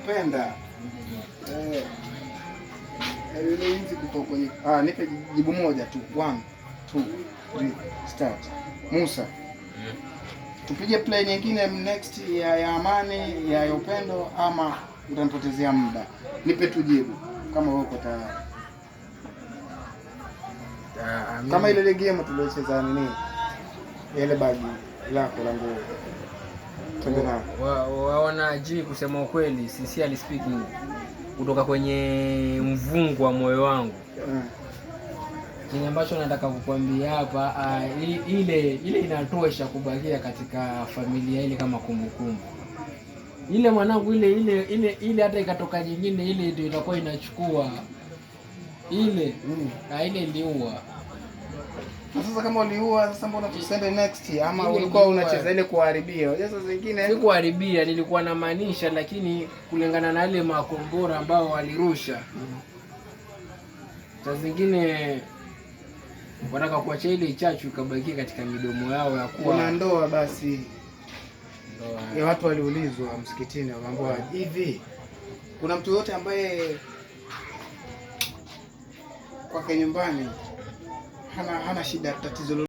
Nakupenda. Eh. Yule inzi kutoka kwenye, nipe jibu moja tu. 1 2 3 start. Musa. Tupige play nyingine next ya amani ya upendo ama utanipotezea muda? Nipe tu jibu kama wewe uko tayari. Kama ile game tuliocheza nini? Ile bagi lako la nguo. Twende nayo. Waona ji, kusema ukweli, sincerely speaking, kutoka kwenye mvungu wa moyo wangu, chenye ambacho nataka kukwambia hapa, ile inatosha kubakia katika familia ile kama kumbukumbu. Ile mwanangu, ile hata ikatoka nyingine, ile ndio itakuwa inachukua ile. Ile iliua. Na sasa kama uliua, sasa mbona tusende next ama Ile ulikuwa iliua. Unacheza ile kuharibia? Unajua saa zingine Sikuharibia, nilikuwa namaanisha, lakini kulingana na yale makombora ambao walirusha, saa zingine wataka kuacha ile chachu ikabakia katika midomo yao ya kuwa Kuna ndoa basi ndoa. Ya watu waliulizwa msikitini, wakaambiwa hivi, kuna mtu yote ambaye kwake nyumbani hana shida tatizo?